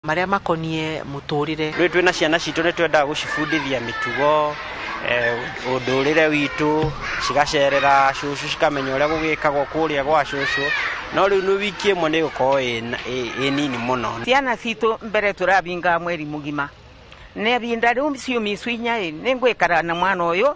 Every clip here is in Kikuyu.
Maria makonie muturire. Rĩu twĩna ciana citũ nĩ twendaga gũcibundithia mĩtugo, ũndũrĩre witũ, cigacerera cũcũ cikamenya ũrĩa gũgĩkagwo kũrĩa gwa cũcũ. No rĩu nĩ wiki ĩmwe nĩ ĩgũkorwo ĩ nini mũno. Ciana citũ mbere tũrabinga mweri mũgima. Nĩ binda rĩu ciumia inya ĩ, nĩ ngwĩkara na mwana ũyũ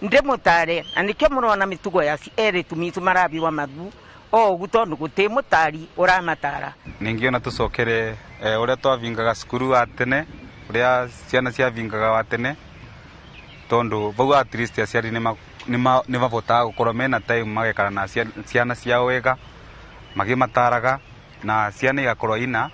ndĩmũtare, na nĩkĩo mũrona mĩtugo ya erĩtu mitũ marabiwa mathu o ũguo tondũ gũtĩ mũtari ũramatara. Ningĩona tũcokere ũrĩa twavingaga cukuru wa tene, ũrĩa ciana ciavingaga wa tene, tondũ vau at least aciari nĩ mavotaga gũkorwo mena time magekara na ciana ciao wega, magĩmataraga, na ciana igakorwo ina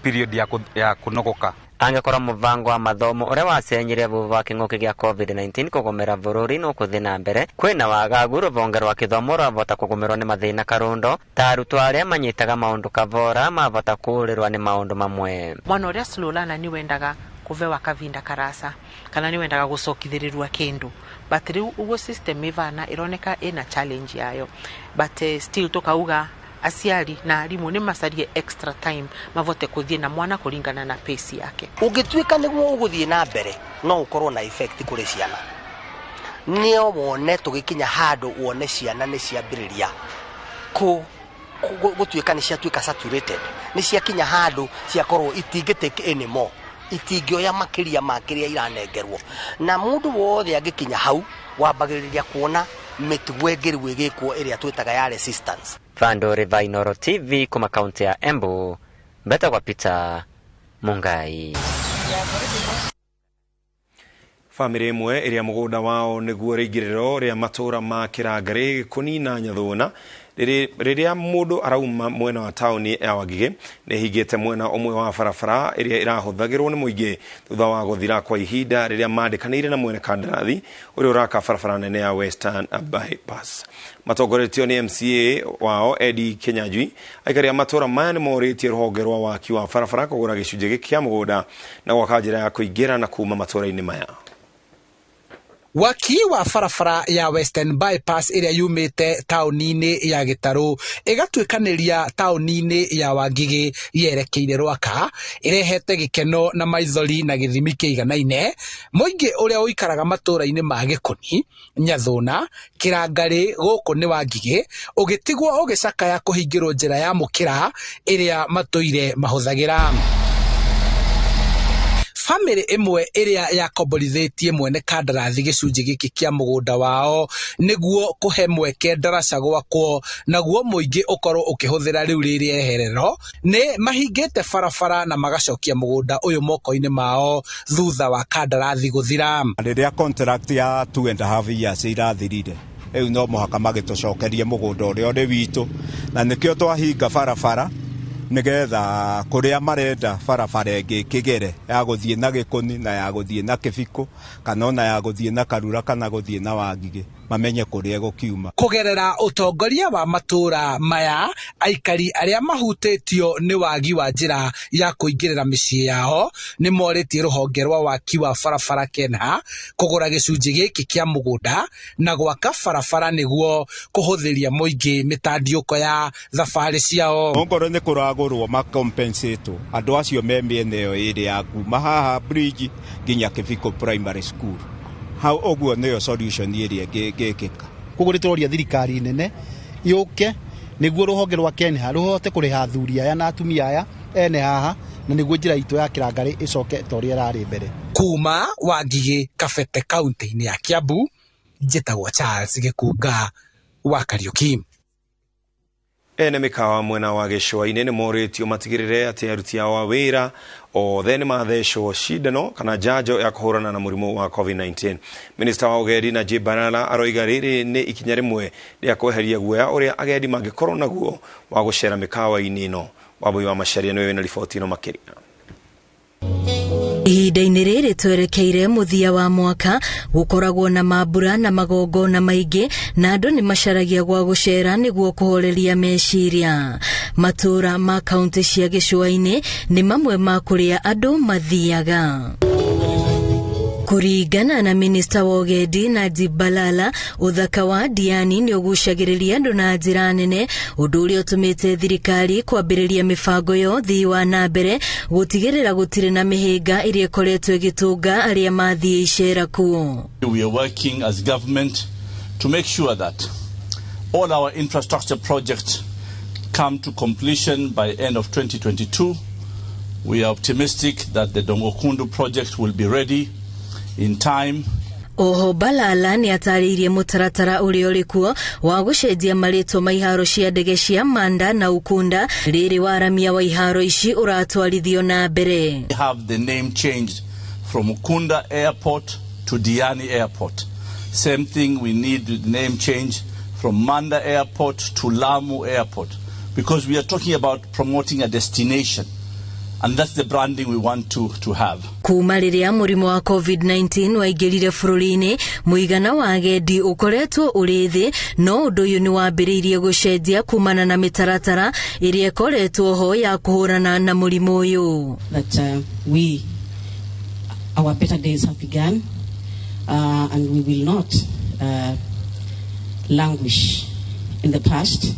period ya kũnogoka. Angĩkorwo mũbango wa mathomo ũrĩa wacenyire thutha wa kĩng'ũki gĩa COVID-19 kũgũmĩra bũrũri nũkũthiĩ na mbere, kwĩna wagagu rũhonge rwa gĩthomo rwavota kũgũmĩrwo nĩ mathĩna karundo ta arutwo arĩa manyitaga maũndũ kavora mavota kũũrĩrwo nĩ maũndũ mamwe. Mwana ũrĩa slow learner nĩ wendaga kũvewa kavinda karasa kana nĩ wendaga gũcokithĩrĩrwa kĩndũ, but rĩu ũguo system ĩvana ĩroneka ĩna challenge yayo, but still tũkauga aciari na arimũ nĩ macarie extra time mavote kũthiĩ na mwana kũringana na pace yake. Ũngĩtuĩka nĩguo ũgũthiĩ na mbere no ũkorwo na effect kũrĩ ciana. Nĩo wone tũgĩkinya handũ wone ciana nĩ ciambĩrĩria gũtuĩka nĩ ciatuĩka saturated, nĩ ciakinya handũ ciakorwo itingĩ take anymore, itingĩoya makĩria ma kĩrĩa iranengerwo. Na mũndũ wothe angĩkinya hau wambagĩrĩria kuona mĩtugo ĩngĩ rĩu ĩgĩkwo ĩrĩa twĩtaga ya resistance. Vandori va Inooro TV kuma kaunti ya Embu, mbetagwa Peter Mungai. Famĩlĩ ĩmwe ĩrĩa mũgũnda wao nĩguo rĩingĩrĩro rĩa matũũra ma Kĩrangarĩ, Gĩkũni na Nyathũna, rĩrĩa mũndũ arauma mwena wa taũni ya Wangigĩ nĩ ĩhingĩte mwena ũmwe wa barabara ĩrĩa ĩrahũthagĩrwo nĩ mũingĩ thutha wa gũthira kwa ihinda rĩrĩa mandĩkanĩire na mwene kandarathi ũrĩa ũraka barabara nene ya Western Bypass. Matongoretio nĩ MCA wao Eddie Kinyanjui, aikari a matũũra maya nĩ morĩtie rũhonge rwa waki wa barabara kũgũra gĩcunjĩ gĩkĩ kĩa mũgũnda na gwaka njĩra ya kũingĩra na kuma matũũra-inĩ maya. Waki wa barabara ya Western Bypass ĩrĩa yumĩte taũni-inĩ ya Gĩtarũ ĩgatuĩkanĩria taũni-inĩ ya Wangigĩ yerekeire Rwaka ĩrehete gĩkeno na maithori na gĩthimi kĩiganaine mũingĩ ũrĩa ũikaraga matũũra-inĩ ma Gĩkũni, Nyathũna, Kĩrangarĩ gũkũ nĩ Wangigĩ ũgĩtigwo ũgĩcakaya kũhingĩrwo njĩra ya mũkĩra ĩrĩa matũire mahũthagĩra. Famĩlĩ ĩmwe ĩrĩa yakomborithĩtie mwene kandarathi gĩcunjĩ gĩkĩ kĩa mũgũnda wao nĩguo kũhe mweke ndaraca gwakwo naguo mũingĩ ũkorwo ũkĩhũthĩra rĩu rĩ rĩeherero nĩ mahingĩte barabara na magacokia mũgũnda ũyũ moko-inĩ mao thutha wa kandarathi gũthira. Rĩrĩa contract ya 2.5 years irathirire rĩu no mũhaka magĩtũcokerie mũgũnda ũrĩa ũrĩ witũ, na nĩkĩo twahinga barabara nĩgetha kũrĩa marenda barabara ĩngĩ ĩkĩgere ya gũthiĩ na Gĩkũni na ya gũthiĩ na Kĩbikũ kana ona ya gũthiĩ na Karura kana gũthiĩ na Wangigĩ mamenye kũrĩa ĩgũkiuma. Kũgerera ũtongoria wa matũũra maya, aikari arĩa mahutĩtio nĩ wagi wa njĩra ya kũingĩrĩra mĩciĩ yao nĩ morĩtie rũhonge rwa waki wa barabara KENHA kũgũra gĩcunjĩ gĩkĩ kĩa mũgũnda na gwaka barabara nĩguo kũhũthĩria mũingĩ mĩtandiũko ya thabarĩ ciao. Ongorwo nĩ kũragũrwo makompensatwo andũ acio me mĩena ĩyo ĩrĩ ya kuma haha bridge nginya Kĩbikũ Primary School. Hau ũguo nĩyo solution ĩrĩa ĩngĩkĩka. Koguo nĩtũroria thirikari nene yũke nĩguo rũhonge rwa KENHA rũhote kũrĩha athuri aya na atumia aya ene haha, na nĩguo njĩra itũ ya Kĩrangarĩ ĩcoke ta ũrĩa ĩrarĩ mbere. Kuma Wangigĩ, Kabete, kaunti-inĩ ya Kiambu, njĩtagwo Charles Gĩkunga wa Kariuki. Ene mĩkawa mwena wa gĩcũa-inĩ nĩ morĩtio matigĩrĩre atĩ aruti ao a wĩra othe nĩ mathecwo cindano kana njanjo ya kũhũrana na mũrimũ wa COVID-19. Minista wa ũgendi Najib Balala aroiga rĩrĩ nĩ ikinya rĩmwe rĩa kweheria guoya ũrĩa agendi mangĩkorwo naguo wa gũcera mĩkawa-inĩ ĩno. Wambui wa Macharia nĩwe wĩna riboti ĩno makĩria. Ihinda-inĩ rĩrĩ twerekeire mũthia wa mwaka gũkoragwo na mambura na magongona maingĩ na andũ nĩ macaragia gwa gũcera nĩguo kũhoreria meciria. Matũũra ma kaunti cia gĩcũa-inĩ nĩ mamwe ma kũrĩa andũ mathiaga. Kuringana na minista wa ũgendi Najib Balala, ũthaka wa Diani nĩ ũgucagĩrĩria andũ na njĩra nene, ũndũ ũrĩa ũtũmĩte thirikari kwambĩrĩria mĩbango ya ũthii wa na mbere gũtigĩrĩra gũtirĩ na mĩhĩnga ĩrĩa ĩkoretwo ĩgĩtũnga arĩa mathiĩ icera kuo. We are working as government to make sure that all our infrastructure projects come to completion by end of 2022. We are optimistic that the Dongo Kundu project will be ready in time. Oho Balala nĩ atarĩirie mũtaratara ũrĩa ũrĩ kuo wa gũcenjia marĩtwa ma iharo cia ndege cia Manda na Ukunda rĩrĩ waramia wa iharo ici ũratwarithio na mbere. We have the name changed from Ukunda Airport to Diani Airport. Same thing, we need the name change from Manda Airport to Lamu Airport, because we are talking about promoting a destination, and that's the branding we want to have. Kuma rĩrĩa mũrimũ wa COVID-19 waingĩrire bũrũri-inĩ, mũigana wa agendi ũkoretwo ũrĩ thĩ, no ũndũ ũyũ nĩ wambĩrĩirie gũcenjia kumana na mĩtaratara ĩrĩa ĩkoretwo ho ya kũhũrana na mũrimũ ũyũ. That our better days have begun, and we will not languish in the past,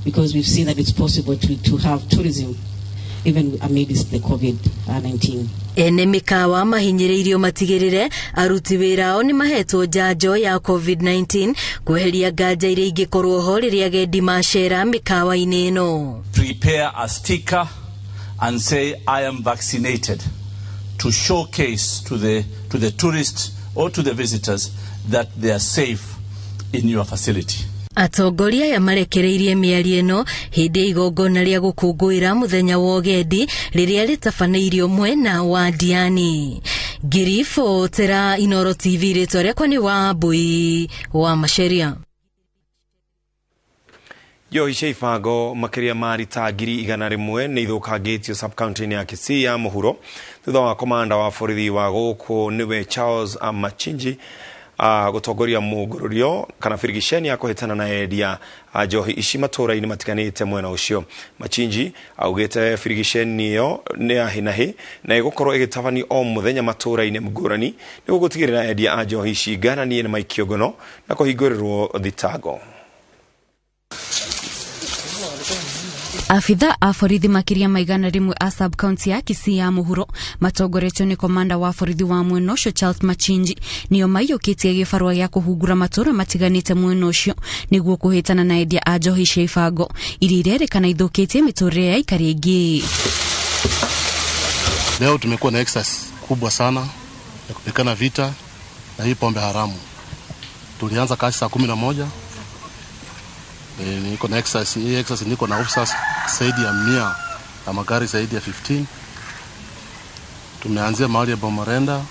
because we've seen that it's possible to have tourism even amidst the COVID-19. Ene mĩkawa mahinyĩrĩirio matigĩrĩre aruti wĩra ao nĩ mahetwo njanjo ya COVID-19 kweheria nganja iria ingĩkorwo ho rĩrĩa agendi macera mĩkawa-inĩ ĩno. Prepare a sticker and say I am vaccinated to showcase to the tourists or to the visitors that they are safe in your facility. Atongoria aya marekereirie mĩario ĩno hĩndĩ ya igongona rĩa gũkũngũĩra mũthenya wa ũgendi rĩrĩa rĩtabanĩirio mwena wa Diani. Ngiribotera Inooro TV, rĩtwa rĩakwa nĩ Wambui wa Maceria. Njohi cia ibango makĩria ma rita 100,000 nĩ ithũkangĩtio sub-county-inĩ ya Kisii ya mũhuro thutha wa komanda wa borithi wa gũkũ nĩwe Charles Machinji gũtongoria mũngũrũrio kana birigiceni ya kũhĩtana na endia a njohi ici matũũra-inĩ matiganĩte mwena ũcio. Machinji augĩte birigiceni ĩyo nĩ ya hinahi na ĩgũkorwo ĩgĩtabanio o mũthenya matũũra-inĩ ngũrani nĩguo gũtigĩrĩra endia a njohi ici ngananie nĩ maikio ngono na kũhingũrĩrwo thitango. Afitha a borithi makiria ma 100 a sub county ya Kisii ya mũhuro matongoretio nĩ komanda wa borithi wa mwena ũcio Charles Machinji nĩo maiyũkĩtie gĩbarũa gĩa kũhungura matũũra matiganĩte mwena ũcio nĩguo kũhĩtana na endia a njohi cia ibango iria irerĩkana ithũkĩtie mĩtũrĩre ya aikari aingĩ. Leo tumekuwa na exercise kubwa sana ya kupigana vita na hii pombe haramu. Tulianza kazi saa 11. Niko na exercise, hii exercise niko na officers zaidi ya 100 na magari zaidi ya 15. Tumeanzia mahali ya Bomorenda,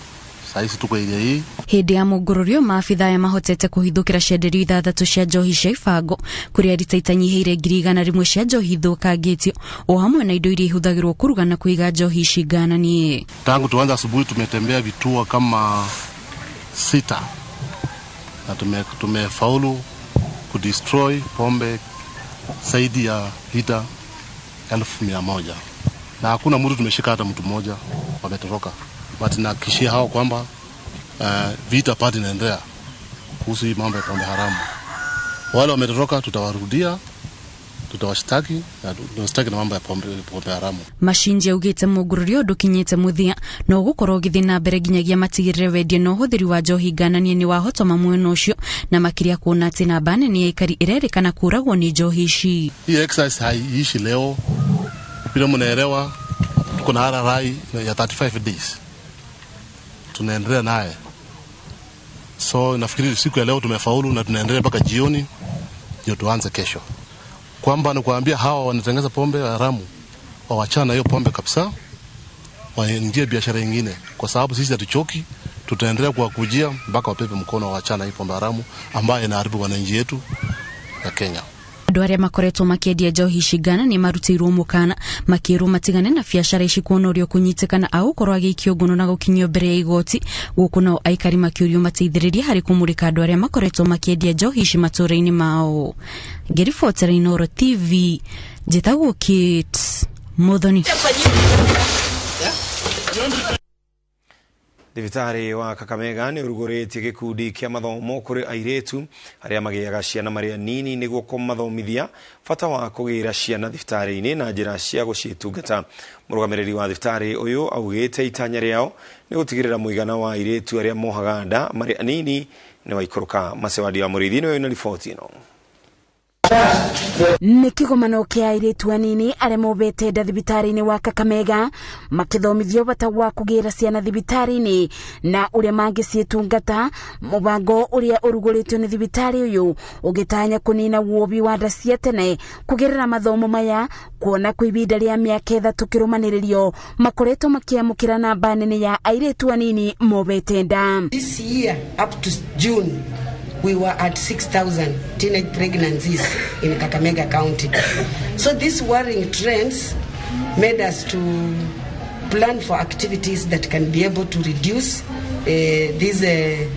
sasa hizi tuko area hii. Hĩndĩ ya mũngũrũrio maabitha aya mahotete kũhithũkĩra cienderio 6 cia njohi cia ibango kũrĩa rita itanyihĩire 100,000 cia njohi ithũkangĩtio o hamwe na indo iria ihũthagĩrwo kũruga na kũiga njohi ici ngananie. Tangu tuanze asubuhi tumetembea vituo kama 6 na tumefaulu kudestroy pombe zaidi ya lita 1,100 na hakuna mtu tumeshika hata mtu mmoja, wametoroka. But nahakikishia hao kwamba vita pati inaendelea kuhusu hii mambo ya pombe haramu. Wale wametoroka tutawarudia, tutawashtaki na tutawashtaki na mambo ya pombe haramu. Machinji augite mũngũrũrio ndũkinyĩte mũthia no ũgũkorwo ũgĩthiĩ na mbere nginyagia matigĩrĩre wendia na ũhũthĩri wa njohi ngananie nĩ wahotoma mwena ũcio na makĩria kuona atĩ namba nene ya aikari ĩrerĩkana kũũragwo nĩ njohi ici. Hii exercise haiishi leo, bila mnaelewa tuko na RRI ya 35 days tunaendelea naye, so nafikiri siku ya leo tumefaulu na tunaendelea mpaka jioni ndio tuanze kesho. Kwamba ni kuambia hawa wanatengeneza pombe haramu waachane na hiyo pombe kabisa, waingie biashara nyingine, kwa sababu sisi hatuchoki, tutaendelea kuwakujia mpaka wapepe mkono, waachane na hiyo pombe haramu ambayo inaharibu wananchi yetu ya Kenya. Andũ arĩa makoretwo makĩendia njohi ici ngana nĩ marutĩirwo mũkana makĩrwo matigane na biacara ici kuona ũrĩa ũkũnyitĩkana agũkorwo agĩikio ngono na gũkinyio mbere ya igoti. Gũkũ nao aikari makĩũrio mateithĩrĩrie harĩ kũmũrĩka andũ arĩa makoretwo makĩendia njohi ici matũũra-inĩ mao. Ngĩribotera Inooro TV, njĩtagwo Kate Muthoni. Thibitarĩ wa Kakamega nĩ ũrugũrĩtie gĩkundi kĩa mathomo kũrĩ airĩtu arĩa magĩaga ciana marĩ anini nĩguo kũmathomithia bata wa kũgĩra ciana thibitarĩ-inĩ na njĩra cia gũcitungata. Mũrũgamĩrĩri wa thibitarĩ ũyũ augĩte itanya rĩao nĩ gũtigĩrĩra mũigana wa airĩtu arĩa mohaga nda marĩ anini nĩ waikũrũka. Macewadi wa Mũrĩithi nĩwe wĩna riboti ĩno. Nĩ kĩgomano kĩa airĩtu anini arĩa mobete nda thibitarĩ-inĩ wa Kakamega makĩthomithio bata wa kũgĩra ciana thibitarĩ-inĩ na ũrĩa mangĩciĩtungata. Mũbango ũrĩa ũrugũrĩtio nĩ thibitarĩ ũyũ ũgĩtanya kũnina wobi wa nda cia tene kũgerera mathomo maya, kuona kwa ihinda rĩa mĩaka 3 kĩrũmanĩrĩrio makoretwo makĩamũkĩra namba nene ya airĩtu anini mobete nda. This year up to June we were at 6,000 teenage pregnancies in Kakamega County. So these worrying trends made us to plan for activities that can be able to reduce these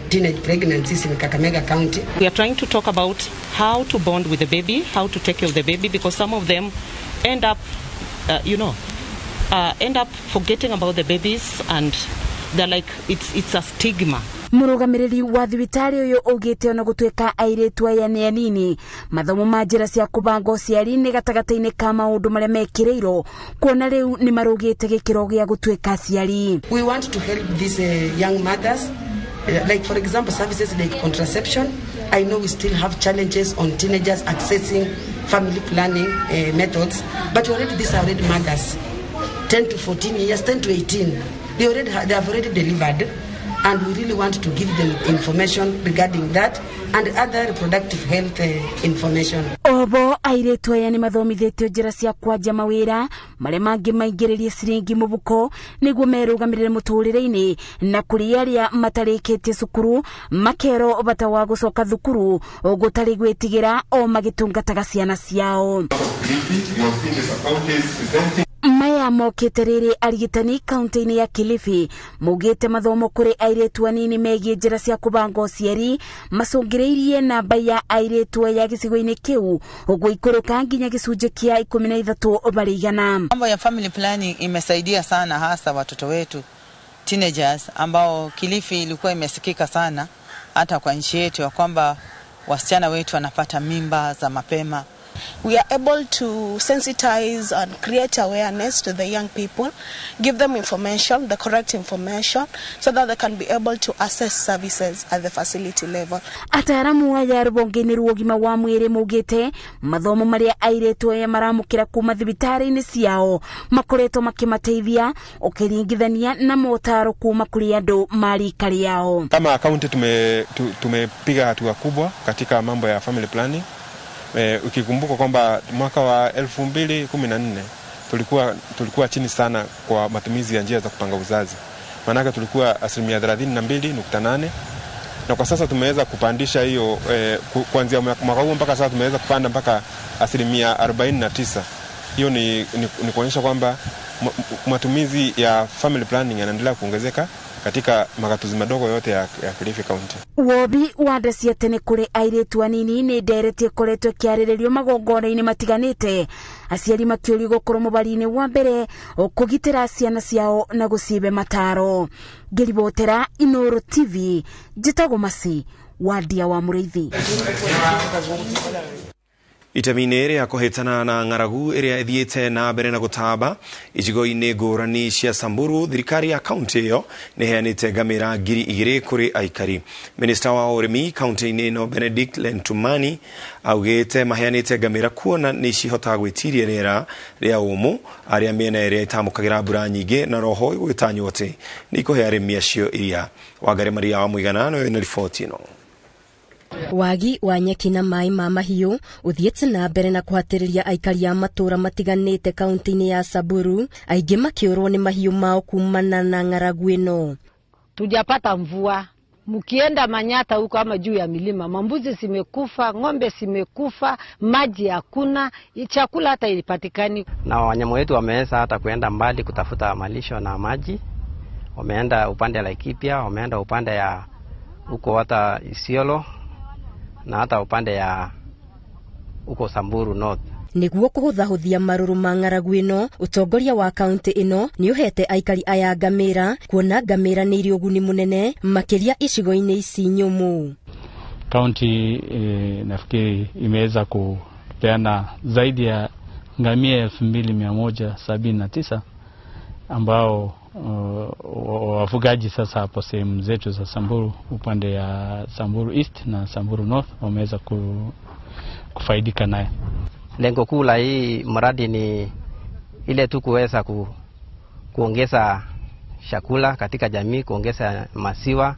teenage pregnancies in Kakamega County. We are trying to talk about how to bond with the baby, how to take care of the baby, because some of them end up, end up forgetting about the babies, and they're like, it's a stigma. Mũrũgamĩrĩri wa thibitarĩ ũyũ augĩte ona gũtuĩka airĩtu aya nĩ anini, mathomo ma njĩra cia kũbanga ũciari nĩ gatagatĩ-inĩ ka maũndũ marĩa mekĩrĩirwo, kuona rĩu nĩ marũgĩte gĩkĩro gĩa gũtuĩka aciari. We want to help these young mothers, like for example services like contraception. I know we still have challenges on teenagers accessing family planning methods, but already these are already mothers, 10 to 14 years, 10 to 18. They have already delivered, and we really want to give them information regarding that and other reproductive health information. Obo airĩtu aya nĩ mathomithĩtio njĩra cia kwanja mawĩra marĩa mangĩmaingĩrĩria ciringi mũbuko nĩguo merũgamĩrĩre mũtũrĩre-inĩ, na kũrĩ arĩa matarĩkĩtie cukuru makerwo bata wa gũcoka thukuru gũtarĩ gwĩtigĩra o magĩtungataga ciana ciao. Maya mokĩte rĩrĩ arigitani kaunti-inĩ ya Kilifi maugĩte mathomo kũrĩ airĩtu anini megiĩ njĩra cia kũbanga ũciari macũngĩrĩirie namba ya airĩtu aya gĩcigo-inĩ kĩu gũikũrũka nginya gĩcunjĩ kĩa 13%. Mambo ya family planning imesaidia sana, hasa watoto wetu teenagers ambao Kilifi ilikuwa imesikika sana hata kwa nchi yetu ya kwamba wasichana wetu wanapata mimba za mapema. We are able to sensitize and create awareness to the young people, give them information, the correct information, so that they can be able to access services at the facility level. Ataaramu aya rũhonge-inĩ rwa ũgima wa mwĩrĩ maugĩte mathomo marĩa airĩtu aya maramũkĩra kuma thibitarĩ-inĩ ciao makoretwo makĩmateithia ũkĩringithania na motaro kuma kũrĩ andũ ma rika rĩao. Kama kaunti tumepiga hatua kubwa katika mambo ya family planning. Ukikumbuka kwamba mwaka wa 2014 tulikuwa chini sana kwa matumizi ya njia za kupanga uzazi. Maanake tulikuwa 32.8% na kwa sasa tumeweza kupandisha hiyo kuanzia mwaka huu mpaka sasa tumeweza kupanda mpaka 49%. Hiyo ni kuonyesha kwamba matumizi ya family planning yanaendelea kuongezeka katika magatuzi madogo yote ya Kilifi County. Wobi wa nda cia tene kũrĩ airĩtu anini nĩ ndereti ĩkoretwo ĩkĩarĩrĩrio magongona-inĩ matiganĩte, aciari makĩũrio gũkorwo mũbari-inĩ wa mbere kũgitĩra ciana ciao na gũcibe mataro. Ngĩribotera Inooro TV, njĩtagwo Maci Wandia wa Mũrĩithi. Itemi-inĩ rĩa kũhĩtana na ng'aragu ĩrĩa ĩthiĩte na mbere na gũtamba icigo-inĩ ngũrani cia Samburu, thirikari ya kaunti ĩyo nĩ ĩheanĩte ngamĩra 2,000 kũrĩ aikari. Minista wa ũrĩmi kaunti-inĩ ĩno Benedict Lentumani augĩte maheanĩte ngamĩra kuona nĩ cihotaga gwĩtiria rĩera rĩa ũmũ arĩa mĩena ĩrĩa ĩtamũkagĩra mbura nyingĩ, na roho gũgĩtanywo atĩ nĩ ikũhe arĩmi acio iria. Wangari Maria wa Mũigana nĩwe wĩna riboti ĩno. Wagi wa nyeki na maĩ ma mahiũ ũthiĩte na mbere na kũhatĩrĩria aikari a matũũra matiganĩte kaunti-inĩ ya Samburu, aingĩ makĩũrwo nĩ mahiũ mao kumana na ng'aragu ĩno. Tujapata mvua, mkienda Manyata huko ama juu ya milima, mambuzi zimekufa, ng'ombe zimekufa, maji hakuna, chakula hata ilipatikani. Na wanyama wetu wameweza hata kuenda mbali kutafuta malisho na maji, wameenda upande ya Laikipia, wameenda upande ya huko hata Isiolo na hata upande ya huko Samburu North. Nĩguo kũhũthahũthia marũrũ ma ng'aragu ĩno, ũtongoria wa kaunti ĩno nĩ ũhete aikari aya ngamĩra, kuona ngamĩra nĩ irĩ ũguni mũnene makĩria icigo-inĩ ici nyũmũ. Kaunti nafikiri imeweza kupeana zaidi ya ngamia 2179 ambao wafugaji sasa hapo sehemu zetu za Samburu, upande ya Samburu East na Samburu North wameweza kufaidika naye. Lengo kuu la hii mradi ni ile tu kuweza kuongeza chakula katika jamii, kuongeza maziwa,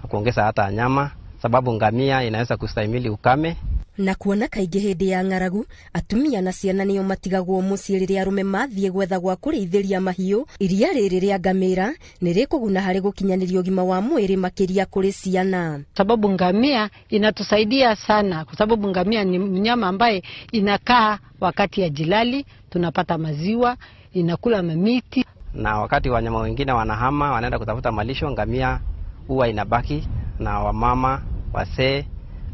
kuongeza hata nyama, sababu ngamia inaweza kustahimili ukame. Na kuona kaingĩ hĩndĩ ya ng'aragu atumia na ciana nĩo matigagwo mũciĩ rĩrĩa arũme mathiĩ gwetha gwa kũrĩithĩria mahiũ, iria rĩrĩ rĩa ngamĩra nĩ rĩkũguna harĩ gũkinyanĩria ũgima wa mwĩrĩ makĩria kũrĩ ciana. Sababu ngamia inatusaidia sana, kwa sababu ngamia ni mnyama ambaye inakaa wakati ya jilali, tunapata maziwa, inakula mamiti. Na wakati wanyama wengine wanahama wanaenda kutafuta malisho, ngamia huwa inabaki na wamama, wasee,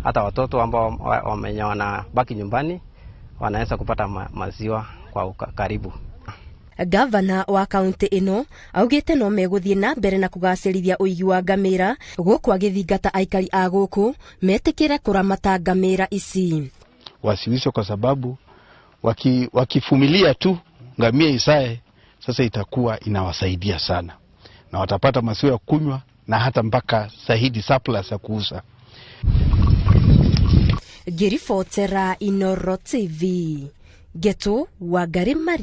hata watoto ambao wanabaki nyumbani wanaweza kupata maziwa kwa karibu. Gavana wa kaunti ĩno augĩte no megũthiĩ na mbere na kũgacĩrithia ũigi wa ngamĩra gũkũ agĩthingata aikari a gũkũ metĩkĩre kũramata ngamĩra ici. Wasiwisho kwa sababu wakifumilia tu ngamia isae, sasa itakuwa inawasaidia sana na watapata maziwa ya kunywa na hata mpaka sahidi surplus ya kuuza. Ngĩribotera Inoro TV, Getu Wangari Maria.